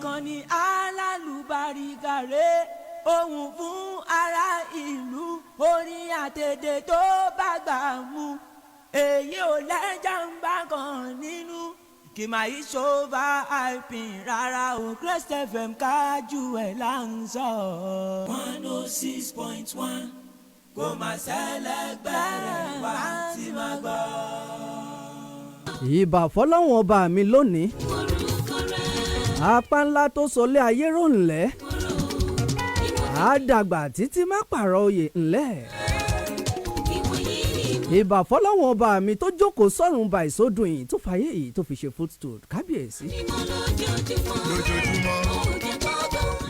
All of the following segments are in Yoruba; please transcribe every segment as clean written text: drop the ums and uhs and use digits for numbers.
Ìkànnì alálùbáríkà rè, ohùn fún ará ìlú, orin àtẹ̀dẹ̀ tó bá gbà mú. Èyí ò lẹ́jà ń bá kan nínú. Kì máa yí ṣòfà àìpín rárá o. Crest FM kájú ẹ̀ là ń sọ. 106.1, kò má ṣẹlẹ̀gbẹ́ rẹ̀ wá tí máa gbọ́. Ìbà fọlọ́wọ́n ọba mi lónìí, apá ńlá tó sọlé ayé rò ńlẹ̀, àdàgbà títí má pààrọ̀ oyè ńlẹ̀. Ìbà fọlọ́wọ́n ọba mi tó jókòó sọ́run bá ìsódùn yìí, tó fàyè yìí tó fi ṣe footstool, kábíyèsí.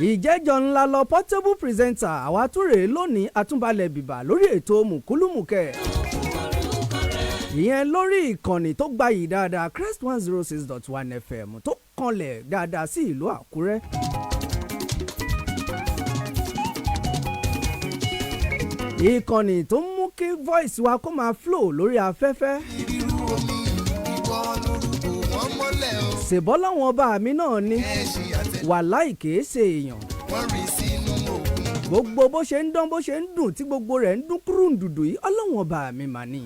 Ìjẹ́jọ́ ńlá lọ, portable presenter àwa tún rèé lónìí, àtúnbalẹ̀ bìbà lórí ètò mùkúlùmùkẹ́, ìyẹn lórí ìkànnì tó gbayì dáadáa, Crest 106.1 FM, tó kanlẹ̀ dáadáa sí ìlú Àkúrẹ́. Ìkànnì tó ń mú kí voice wa kó máa flow lórí afẹ́fẹ́. Irú omi ìwọ lórúkọ wọn mọ́lẹ̀ o. Ṣèbọ́ láwọn ọba mi náà ni. Ẹṣin àtẹ Wàláì kìí ṣe èèyàn. Wọ́n rì sínú òkun. Gbogbo bó ṣe ń dán, bó ṣe ń dùn, tí gbogbo rẹ̀ ń dún kúrúǹdùdù yìí, ọlọ́wọ́n ọba mi mà ní.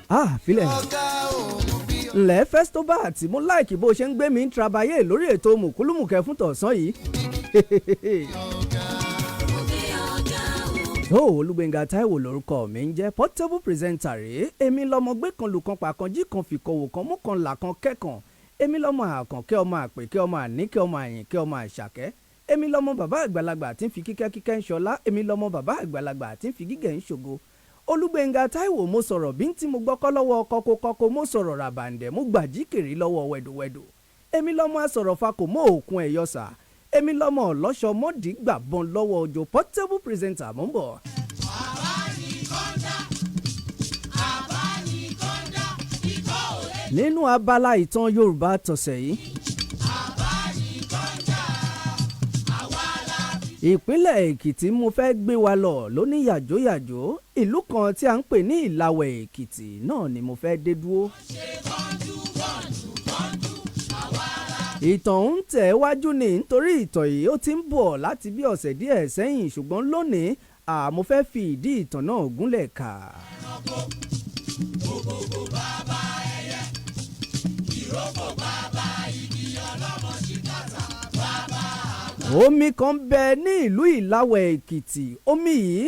Ah, filẹ̀. Ọ̀gá òun bí. Ǹlẹ́ Festobat, mo like bó ṣe ń gbé mi ń trabayé lórí ètò mùkúlùmùkẹ́ fún tọ̀sán yìí. Ọ̀gá. Tó Olúgbénga Táíwò lórúkọ mi ń jẹ́, portable presenter rèé. Èmi lọmọ gbé kan lù kan pàkan jí kan fìkọ̀wò kan mú kan là kan kẹ́kàn. Èmi lọmọ àkànkẹ́, ọmọ àpèkẹ́, ọmọ àníkẹ́, ọmọ àyìnkẹ́, ọmọ àṣàkẹ́. Èmi lọmọ bàbá àgbàlagbà tí ń fi kíkẹ́ kíkẹ́ ń ṣọlá. Èmi lọmọ bàbá àgbàlagbà tí ń fi gígẹ̀ ń ṣògo. Olúgbénga Táíwò, mo sọ̀rọ̀ bí ń tí mo gbọ́kọ́ lọ́wọ́ kọ́kọ́kọ́kọ́, mo sọ̀rọ̀ ràbàǹdẹ̀, mo gbàjíkèrè lọ́wọ́ wẹ̀dùwẹ̀dù. Èmi lọmọ asọ̀rọ̀ fakò mọ́ òkun ẹ̀yọ́sà. Èmi lọmọ ọlọ́ṣọ mọ́dì gbàbọ́n lọ́wọ́ ọjọ́. Portable presenter, mò ń bọ̀. Nínú abala ìtàn Yorùbá tọ̀sẹ̀ yìí, ìpínlẹ̀ Èkìtì mo fẹ́ gbé wa lọ lóní yàjóyàjó. Ìlú kan tí a ń pè ní Ìlàwẹ̀ Èkìtì náà ni mo fẹ́ dé dúró. Ìtàn ń tẹ̀ wájú ni, nítorí ìtàn yìí ó ti ń bọ̀ láti bí ọ̀sẹ̀ díẹ̀ sẹ́yìn, ṣùgbọ́n lónìí mo fẹ́ fi ìdí ìtàn náà gúnlẹ̀ kà. Omi kan bẹ ní ìlú Ìlàwẹ̀ Èkìtì. Omi yìí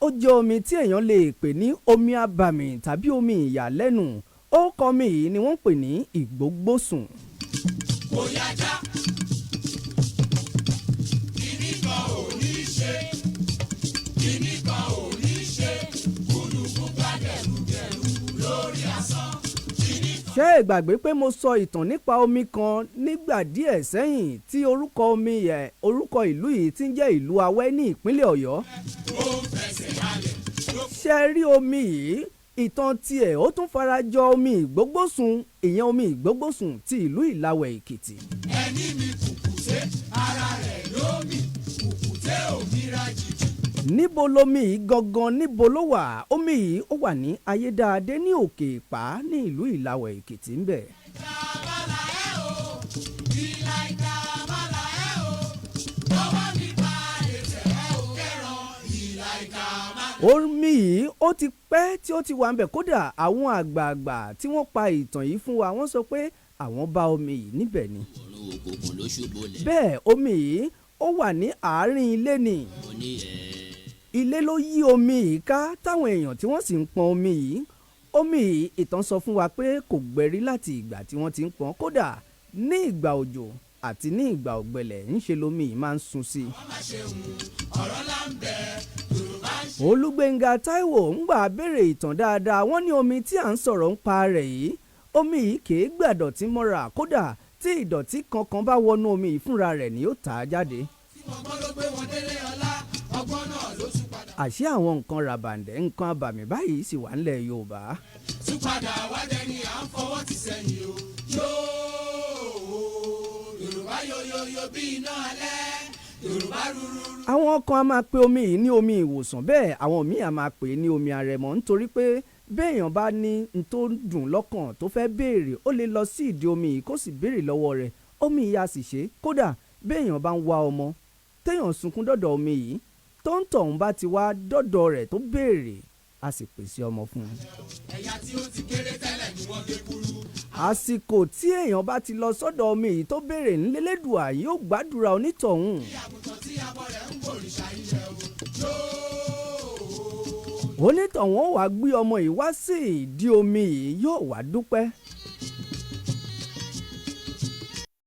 ó jẹ́ omi tí èèyàn lè pè ní omi abàmì tàbí omi ìyàlẹ́nu. Ó kọ omi yìí ni wọ́n ń pè ní Ìgbógbòsùn. Ṣé ẹ gbàgbé pé mo sọ ìtàn nípa omi kan nígbà díẹ̀ sẹ́yìn tí orúkọ omi yẹ orúkọ ìlú yìí ti ń jẹ́ ìlú Awẹ́ ní ìpínlẹ̀ Ọ̀yọ́? Ṣé ẹ rí omi yìí, ìtàn tiẹ̀ ó tún farajọ omi Ìgbógbòsùn, ìyẹn omi Ìgbógbòsùn ti ìlú Ìlàwẹ̀ Èkìtì. Ẹni mi kùkùté ara rẹ̀ ló mì kùkùté òmìnira jìjì. Níbo lomi yìí gangan, níbo ló wà? Omi yìí ó wà ní Ayédáadé ní Òkè Ìpá ní ìlú Ìlàwẹ̀ Èkìtì ń bẹ̀. Ìkàmàlà ẹ̀ o, ìlà ìkàmàlà ẹ̀ o, ọwọ́ mi bá lè tẹ̀ ẹ́ o kẹ́ràn ìlà ìkàmàlà. Omi yìí ó ti pẹ́ tí ó ti wà ń bẹ̀. Kódà àwọn àgbààgbà tí wọ́n pa ìtàn yìí fún wa, wọ́n sọ pé àwọn bá omi yìí níbẹ̀ ni. Ọ̀run òkùnkùn ló ṣubúlẹ̀. Bẹ́ẹ̀ omi yìí ó wà ní àárín ilé ni. Mo ní ẹ̀. Ilé ló yí omi yìí ká, táwọn èèyàn tí wọ́n sì ń pọn omi yìí. Omi yìí, ìtàn sọ fún wa pé kò gbẹ̀rí láti ìgbà tí wọ́n ti ń pọn. Kódà ní ìgbà òjò àti ní ìgbà ọ̀gbẹlẹ̀, ń ṣe lomi yìí máa ń sun sí i. Olúgbénga Táíwò ń gbà béèrè ìtàn dáadáa. Wọ́n ní omi tí à ń sọ̀rọ̀ ń pa rẹ̀ yìí, omi yìí kìí gbàdọ̀tí mọ́ra. Kódà tí ìdọ̀tí kankan bá wọnú omi yìí, fúnra rẹ̀ ni ó tà á jáde. Ọgbọ́n ló gbé wọn délé ọlá, ọgbọ́n náà ló tún padà. Àṣé àwọn nǹkan ràbàǹdẹ̀, nǹkan abàmì báyìí sì wà ńlẹ̀ Yorùbá. Tún padà wájẹ ni à ń fọwọ́ ti sẹ́yìn o. Yóò Yorùbá yoyoyo bí iná alẹ́, Yorùbá rúrú. Àwọn kan a máa pe omi yìí ní omi ìwòsàn, bẹ́ẹ̀ àwọn míì a máa pè é ní omi àrẹ̀mọ, nítorí pé Béèyàn bá ní n tó ń dùn lọ́kàn tó fẹ́ béèrè, ó lè lọ sí ìdí omi yìí kó sì béèrè lọ́wọ́ rẹ̀, omi yìí á sì ṣe é. Kódà béèyàn bá ń wá ọmọ, téèyàn sunkún dọ̀dọ̀ omi yìí, tó ń tọ̀hún bá ti wá dọ̀dọ̀ rẹ̀ tó béèrè, á sì pèsè ọmọ fún un. Ẹ̀yà tí ó ti kéré tẹ́lẹ̀ ni wọ́n gé kúrú. Àsìkò tí èèyàn bá ti lọ sọ́dọ̀ omi yìí tó béèrè ńlẹ́lẹ́dùà yóò gbàdúrà onítọ̀hún. Àgùntàn tí abọ́ rẹ̀ ń bòrìṣà ilẹ̀ o. Onítọ̀hún ó wàá gbé ọmọ yìí wá sí ìdí omi yìí, yóò wá dúpẹ́.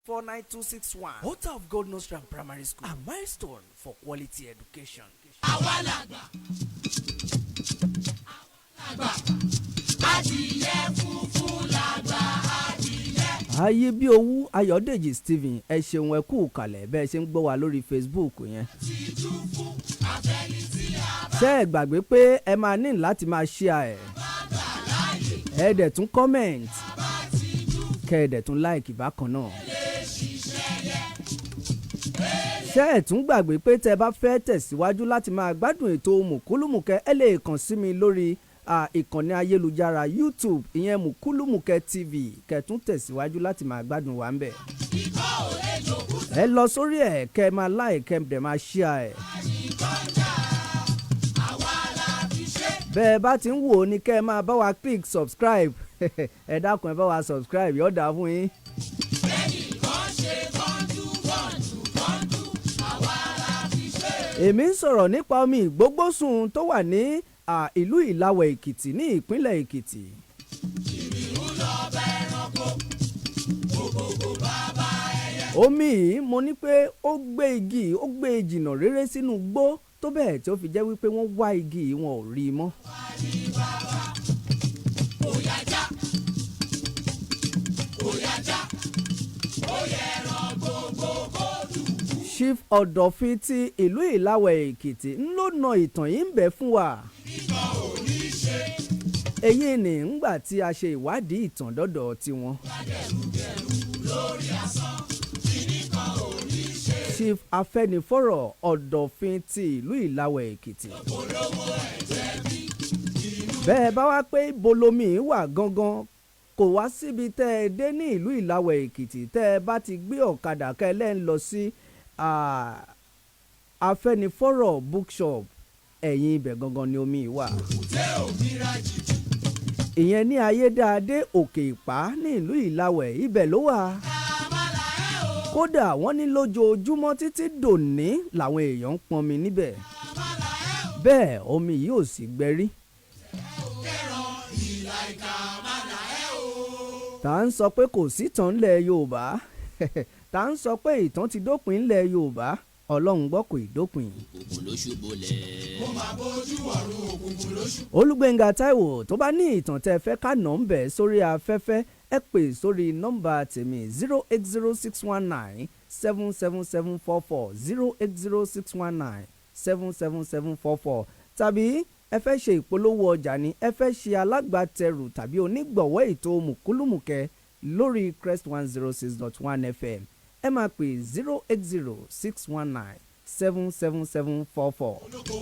49261 Water of God Nursery and Primary School, a milestone for quality education. Àwa làgbà. Àwa làgbà. Adìyẹ funfun làgbà adìyẹ. Ayé bí owú Ayọ̀dèjì Stephen, ẹ ṣeun, ẹ kú kalẹ̀ bẹ́ẹ̀ ṣe ń gbọ́ wa lórí Facebook yẹn. Tìjú fún afẹ́ni tí a Ṣé ẹ gbàgbé pé ẹ máa ní láti máa share ẹ̀, bá láàyè ẹ dẹ̀ tún comment, bá tìjú kẹ́ ẹ dẹ̀ tún like bákan náà. lè ṣiṣẹ́ yẹ. Ṣé ẹ tún gbàgbé pé tẹ́ bá fẹ́ tẹ̀síwájú láti máa gbádùn ètò Mùkúlùmùkẹ́, ẹ lè kàn sí mi lórí ìkànnì ayélujára YouTube, ìyẹn Mùkúlùmùkẹ́ TV, kẹ́ tún tẹ̀síwájú láti máa gbádùn wa ń bẹ̀. Ikọ́ ò lè jòkú Ẹ lọ sórí ẹ̀, kẹ́ ẹ máa like, kẹ́ ẹ dẹ̀ máa share ẹ̀. kọjá. Àwa la fi ṣe. Bẹ́ẹ̀ bá ti ń wò ó ní kẹ́ ẹ máa bá wa click subscribe. Ẹ dákun, ẹ bá wa subscribe, yóò dáa fún yín. Ẹnìkan ṣe kọ́ńdú kọ́ńdú kọ́ńdú. Àwa la fi ṣe. Èmi ń sọ̀rọ̀ nípa omi Ìgbógbósùn tó wà ní ìlú Ìlàwẹ̀ Èkìtì ní ìpínlẹ̀ Èkìtì. Kìnìún lọ bẹ ẹranko. Ògògò bàbá ẹyẹ. Omi yìí, mo ní pé ó gbé igi yìí, ó gbé e jìnnà réré sínú igbó tó bẹ́ẹ̀ tí ó fi jẹ́ wípé wọ́n wá igi yìí, wọn ò rí i mọ́. Ní bàbá. Òyàjá. Òyàjá. Ó yẹ ẹran gbogbo kó dùn. Chief Ọ̀dọ̀fin ti ìlú Ìlàwẹ̀ Èkìtì ń ló na ìtàn yìí ń bẹ fún wa. Nìkan ò ní ṣe. Èyí ni ńgbà tí a ṣe ìwádìí ìtàn dọ́dọ̀ tiwọn. Gẹ̀rúgẹ̀rú lórí asán. Kìnì kan ò ní ṣe. Chief Afẹ́nifọ́rọ̀ Ọ̀dọ̀fin ti ìlú Ìlàwẹ̀ Èkìtì. Olówó ẹ̀jẹ̀ bí. Inú Bẹ́ẹ̀ bá wá pé bolomi wà gangan, kò wá síbi tẹ́ ẹ dé ní ìlú Ìlàwẹ̀ Èkìtì, tẹ́ ẹ bá ti gbé ọ̀kadà kẹ́ ẹ lẹ́ ń lọ sí Afẹ́nifọ́rọ̀ Bookshop, ẹ̀yìn ibẹ̀ gangan ni omi wà. Kùtẹ́ òmìnira jìjì. Ìyẹn ní Ayédáadé, Òkè Ìpá ní ìlú Ìlàwẹ̀, ibẹ̀ ló wà. Àmàlà ẹ̀ o. Kódà wọ́n ní lójoojúmọ́ títí dòní làwọn èèyàn ń pọnmi níbẹ̀. Àmàlà ẹ̀ o. Bẹ́ẹ̀ omi yìí ò sì gbẹ rí. Kẹ́ràn ìlà ìkà àmàlà ẹ̀ o. Tá à ń sọ pé kò sí ìtàn ńlẹ̀ Yorùbá, tá à ń sọ pé ìtàn ti dópin ńlẹ̀ Yorùbá, Ọlọ́run gbọ́, kò ì dópin. Òkùnkùn ló ṣubúlẹ̀. Ó máa bójú ọ̀run, òkùnkùn lóṣù. Olúgbénga Táíwò, tó bá ní ìtàn tẹ́ fẹ́ ká nà ń bẹ̀ sórí afẹ́fẹ́, ẹ pè sórí nọ́mbà tèmi 08061977744, 08061977744, tàbí ẹ fẹ́ ṣe ìpolówó ọjà ni, ẹ fẹ́ ṣe alágbàtẹrù tàbí onígbọ̀wọ́ ètò Mùkúlùmùkẹ́ lórí Crest 106.1 FM, ẹ máa pè 08061977744. Olóko wa.